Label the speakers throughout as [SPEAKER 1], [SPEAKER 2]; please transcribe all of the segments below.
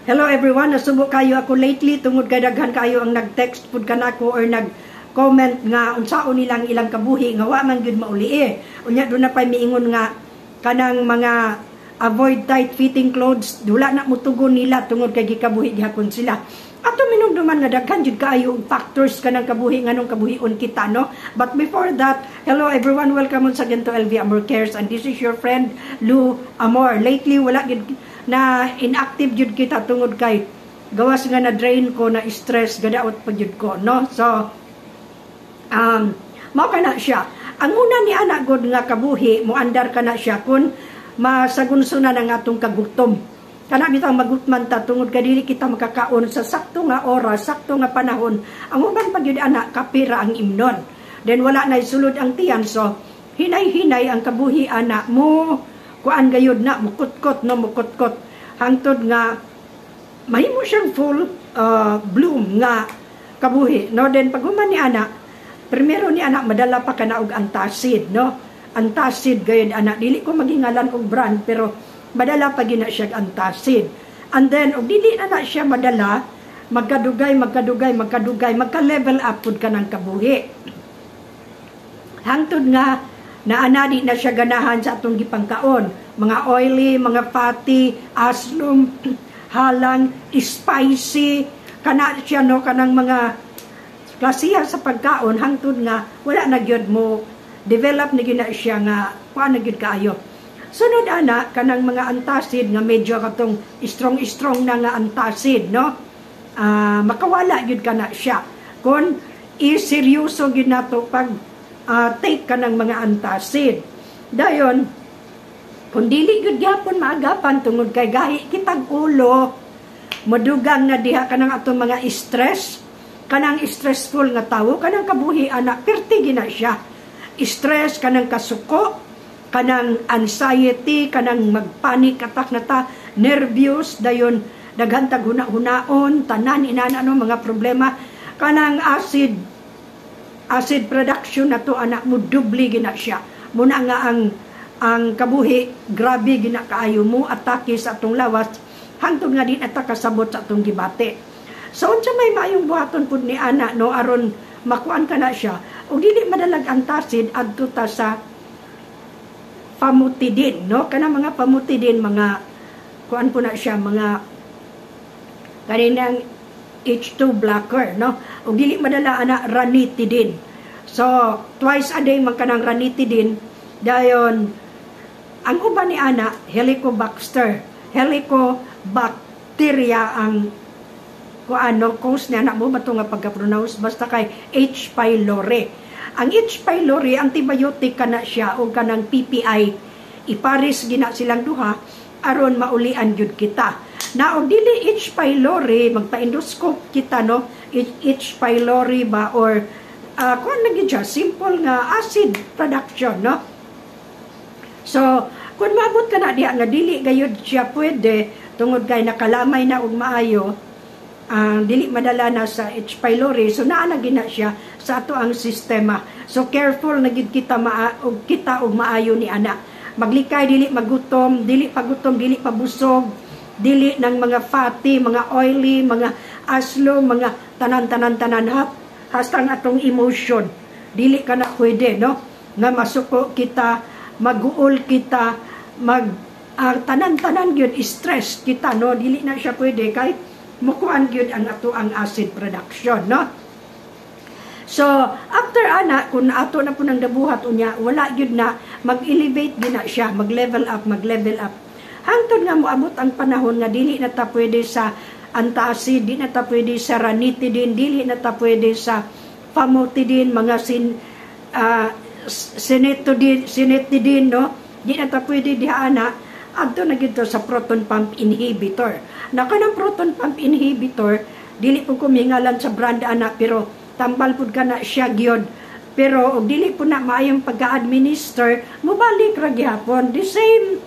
[SPEAKER 1] Hello everyone, nasubo kayo ako lately tungod kay daghan kayo ang nag-text pud kanako or nag-comment nga unsaon nilang ilang kabuhi nga wa man gyud mauli eh. Unya duna pay miingon nga kanang mga avoid tight fitting clothes, wala na mutugon nila tungod kay gikabuhi gihapon sila. Ato minumduman nga daghan jud kaayo og factors kanang kabuhi nganong kabuhion kita, no? But before that, hello everyone, welcome once again to LV Amor Cares and this is your friend Lou Amor. Lately wala gyud na, inactive jud kita tungod kay gawas nga na drain ko, na stress, gadaot pa jud ko, no? So mao kana siya. Ang una ni ana gud nga kabuhi, moandar kana siya kun masagunso na ang atong kagutom. Kana bitaw magutman ta tungod kay dili kita makakaon sa sakto nga oras, sakto nga panahon. Ang uban pa gyud ana, kapira ang imnon. Then wala na sulod ang tiyan, so hinay-hinay ang kabuhi ana mo kuan gayud na, mukutkot, no, mukutkot hangtod nga mahimo siyang full bloom nga kabuhi, no? Then pag human ni ana, primero ni ana, madala pa kana og antacid, no? Antacid gayud ana, dili ko maghingalan og brand pero madala pa gina siya antacid. And then og dili na na siya madala, magkadugay, magkadugay, magkadugay, magka-level up pud kanang kabuhi. Hangtod nga naanadi na siya ganahan sa atong gipangkaon. Mga oily, mga fatty, aslum, halang, spicy, kana siya, no, kanang mga klasiha sa pagkaon hangtod nga wala na gyud mo develop na gyud na siya nga kuan na gyud kaayo. Sunod ana, kanang mga antacid nga medyo katong strong strong na nga antacid, no? Makawala gyud kana siya kung i-seryoso gyud nato pag take ka ng mga antacid. Dayon, kung dili gyud gyapon maagapan tungod kay gahi kitag ulo, madugang na diha kanang atong mga stress, kanang stressful nga tawo, kanang kabuhi ana, perti gina siya. Stress, kanang kasuko, kanang anxiety, kanang magpanic attack na ta, nervous, dayon daghan tag huna-hunaon, tanan inana, no, mga problema, kanang acid production na to anak mo dubli gina siya. Muna nga ang kabuhi grabe gina kaayo mo atake sa atong lawas hangtod nga di na ta kasabot sa atong gibati. So unsa may maayong buhaton pud ni ana, no, aron makuan ka na siya? Og dili madalag antacid, adto ta sa famotidine, no? Kana mga famotidine, mga kuan po na siya, mga kaninang H2 blocker, no? Og dili madala ana, ranitidine. So twice a day man kanang ranitidine. Dayon ang uban ni ana, Helicobacter, Helicobacteria ang kuan, no, cause niya na mo ba nga pagka-pronounce, basta kay H. pylori. Ang H. pylori, antibiotic kana siya o kanang PPI. Ipares gina silang duha aron maulian gyud kita. Na og dili H. pylori, magpa-endoscope kita, no? H. pylori ba or kuan na gyud siya, simple nga acid production, no? So, kung maabot ka na diha nga dili gayud siya pwede tungod kay nakalamay na og maayo, ang dili madala na sa H. pylori, so naa na gina siya sa ato ang sistema. So careful na gid kita maa og kita og maayo ni ana. Maglikay, dili magutom, dili pagutom, dili pabusog, dili ng mga fatty, mga oily, mga aslo, mga tanan-tanan tanan hap, hasta ang atong emotion. Dili ka na pwede, no? Nga masuko kita, maguol kita, mag tanan-tanan gyud stress kita, no? Dili na siya pwede kay mukuan gyud ang ato ang acid production, no? So, after ana, kung ato na po nang nabuhat unya, wala gyud na, mag-elevate gyud na siya, mag-level up, mag-level up. Hangtod nga moabot ang panahon nga dili na ta pwede sa antacid, di na ta pwede sa ranitidine, dili na ta pwede sa famotidine, mga sinetodine, sinetidine, no? Di na ta pwede diha ana, adto na gyud sa proton pump inhibitor. Na kanang proton pump inhibitor, dili po kumingalan sa brand ana, pero tambal pud kana siya gyud. Pero og dili po na maayong pagka-administer, mobalik ra gihapon. The same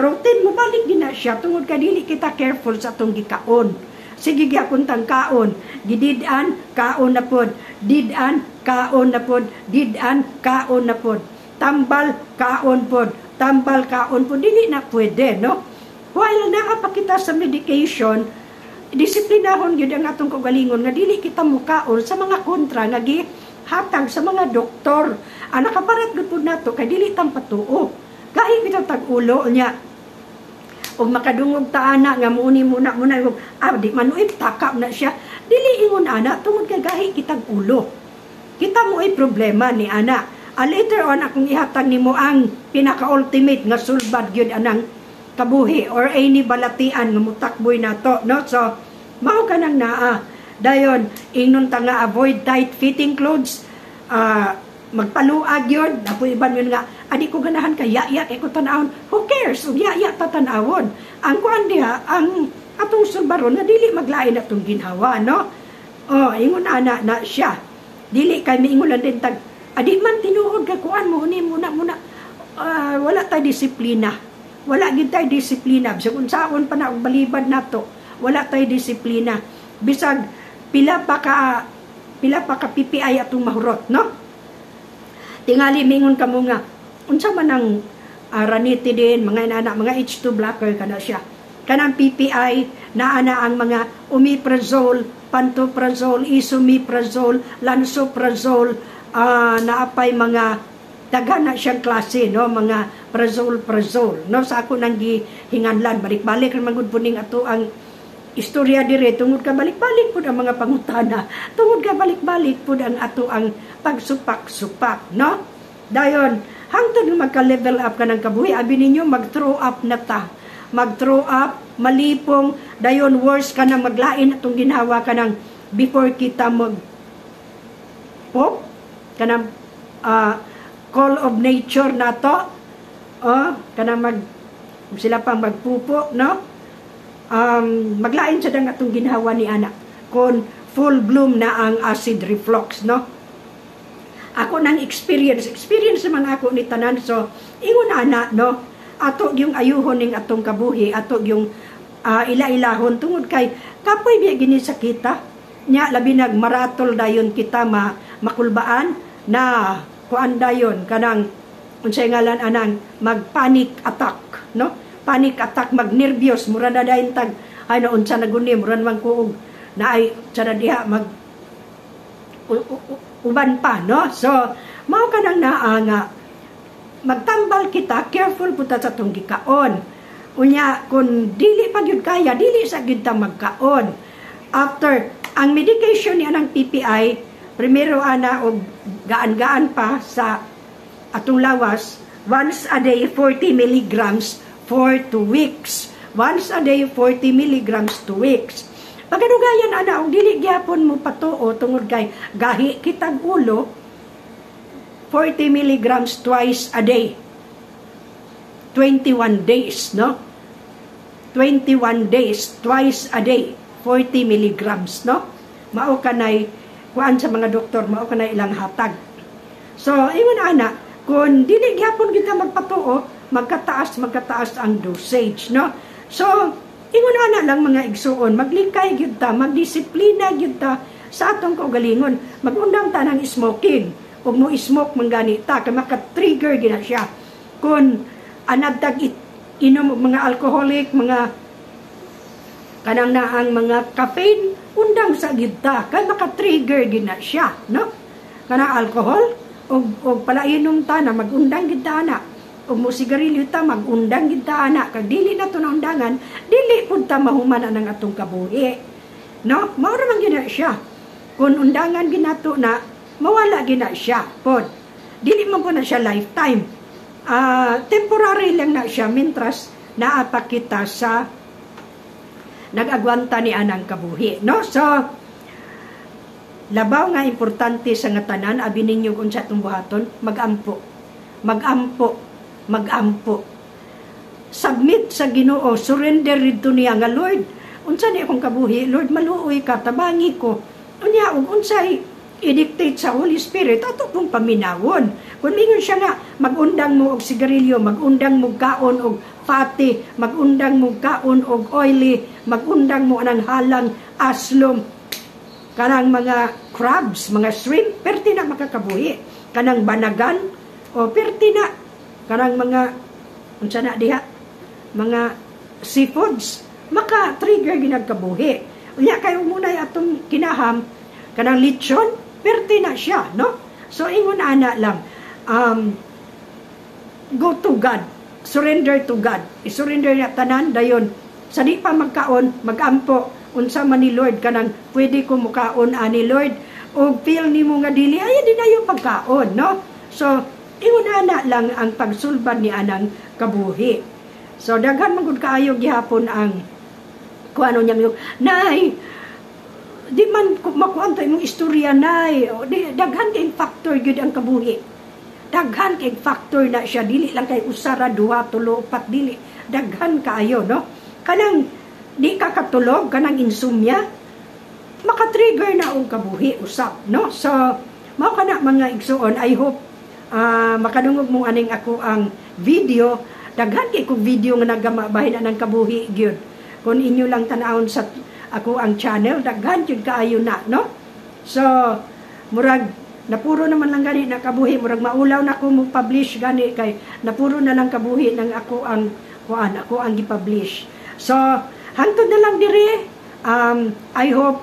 [SPEAKER 1] routine, mobalik din na siya tungod kay dili kita careful sa atong gikaon. Sige gyapon tang kaon, gidid-an kaon na pod, did-an kaon na pod, did-an kaon na pod, tambal kaon pod, tambal kaon pod, dili na pwede, no? While naa pa kita sa medication, disiplinahon gyud ang atong kaugalingon nga dili kita mukaon sa mga kontra nga gihatag sa mga doktor. Ang nakabarat gyud pud nato kay dili tang patuo. Gahi bitaw tag ulo nya og makadungog ta ana nga muuni muna muna og di man uy, taka na siya. Dili ingon ana tungod kay gahi kitag ulo. Kita mo ay problema ni ana. Later on, akong ihatag nimo ang pinaka-ultimate nga sulbad gyud anang kabuhi or any balatian nga mutakboy nato, no? So mao kanang naa. Dayon ingnon ta nga avoid tight fitting clothes, magpaluag yun. Apo iban yun nga adi ko ganahan kay yaya kay ko tan-awon. Who cares ug yaya ta tan-awon? Ang kuan diha, ang atong sulbaron nga dili maglain atong ginhawa, no? Oh, ingon ana na siya. Dili kay miingon lang din tag adi man tinuod ka kuan mo ni muna muna. Wala tay disiplina, wala gid tay disiplina. Bisag unsaon pa na og balibad nato, wala tay disiplina, bisag pila pa ka PPI atong mahurot, no? Tingali mingon kamo nga unsa man ang ranitidine, mga inana, mga H2 blocker kana siya, kanang PPI naa na ang mga omeprazole, pantoprazole, esomeprazole, lansoprazole, naapay mga daghan na siyang klase, no? Mga prazole prazole, no? Sa ako nang gihinganlan, balik-balik ra man gud puning ato ang istorya dire tungod ka balik-balik pud ang mga pangutana, tungod ka balik-balik pud ang ato ang pagsupak-supak, no? Dayon hangtod nga magka-level up ka ng kabuhi, abi ninyo mag-throw up na ta, mag-throw up, malipong, dayon worse ka na maglain atong ginhawa ka ng before kita mag pop kanang call of nature nato, oh, kanang mag sila pang magpupo, no? Maglain sa dang atong ginhawa ni ana kon full bloom na ang acid reflux, no? Ako nang experience, experience naman ako ni tanan. So ingon ana, no? Ato yung ayuhon ning atong kabuhi, ato yung ila-ilahon tungod kay kapoy biya gini sa kita nya, labi nag maratol dayon kita, ma makulbaan na kuan dayon kanang unsay ngalan anang mag panic attack, no? Panic attack, magnerbyos, mura na dayon tag ay na unsa na guni, mura man ko og naay sa na diha mag uban pa, no? So mao kanang naa nga magtambal kita, careful pud ta sa atong gikaon. Unya kung dili pa gyud kaya, dili sa gyud ta magkaon after ang medication ni anang PPI. Primero ana og gaan-gaan pa sa atong lawas, once a day 40 milligrams for 2 weeks. Once a day 40 milligrams, 2 weeks. Pagkadugayan ana og dili gyapon mo patuo tungod kay gahi kitag ulo, 40 milligrams twice a day. 21 days, no? 21 days, twice a day, 40 milligrams, no? Mao kanay kuan sa mga doktor, mao kanay ilang hatag. So, ingon ana, kung dili gyapon kita magpatuo, magkataas magkataas ang dosage, no? So, ingon ana lang, mga igsuon, maglikay gyud ta, magdisiplina gyud ta sa atong kaugalingon. Magundang ta ng smoking. Ug mo smoke man gani ta kay maka-trigger gina siya. Kung anad tag inom og mga alcoholic, mga kanang naang mga caffeine, undang sa gyud ta kay maka-trigger gina siya, no? Kanang alcohol og palainom ta na, magundang gid ta ana. Og mo sigarilyo ta, magundang gid ta ana. Kag dili na to naundangan, dili pud ta mahuman anang atong kabuhi, no? Mao ra man gina siya. Kung undangan ginato na, mawala gina siya pod. Dili man po na siya lifetime, temporary lang na siya mintras naa pa kita sa nag-agwanta ni anang kabuhi, no? So labaw nga importante sa nga tanan, abi ninyo kung sa itong buhaton, magampo, magampo, magampo, submit sa Ginoo, surrender didto niya nga, "Lord, unsa ni akong kabuhi? Lord, maluoy ka, tabangi ko." Unya ug unsay i-dictate sa Holy Spirit, ato pong paminawon. Kung mingon siya nga magundang mo og sigarilyo, magundang mo kaon og fatty, magundang mo kaon og oily, magundang mo anang halang aslom, kanang mga crabs, mga shrimp, perti na makakabuhi. Kanang banagan, o perti na. Kanang mga, unsa na diha, mga seafoods, maka-trigger ginagkabuhi. Unya kay muna atong kinaham kanang lechon, perte na siya, no? So ingon ana lang, go to God, surrender to God. I-surrender niya tanan dayon sa di pa magkaon, magampo unsa man ni Lord, kanang pwede ko mukaon ani, Lord, o feel nimo nga dili ay di na yung pagkaon, no? So ingon ana lang ang pagsulbad ni anang kabuhi. So daghan man gud kaayo gihapon ang kuano niya, "Nay, di man makuan to imong istorya, Nay." O, di, daghan kay factor gyud ang kabuhi. Daghan kay factor na siya, dili lang kay usa ra, duha, tulo, upat, dili, daghan kaayo, no? Kanang di ka katulog, kanang insomnia, maka-trigger na og kabuhi usab, no? So mao kana, mga igsuon. I hope makadungog mo aning ako ang video. Daghan kay kog video nga nagama bahin na ng kabuhi gyud. Kung inyo lang tan-awon sa ako ang channel, daghan gyud kaayo na, no? So murag napuro naman lang gani na kabuhi, murag maulaw na ko mo publish gani kay napuro na lang kabuhi ng ako ang kuan, ako ang gi-publish. So hangtod na lang diri. I hope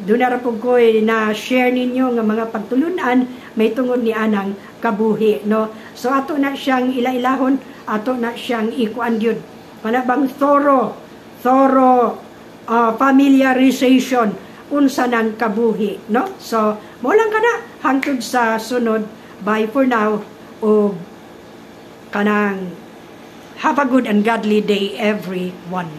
[SPEAKER 1] doon na po ko na share ninyo nga mga pagtulunan may tungod ni anang kabuhi, no? So ato na siyang ila-ilahon, ato na siyang ikuan gyud, kana bang thorough thorough familiarization unsa nang kabuhi, no? So mo lang kana, hangtod sa sunod. Bye for now o kanang have a good and godly day, everyone.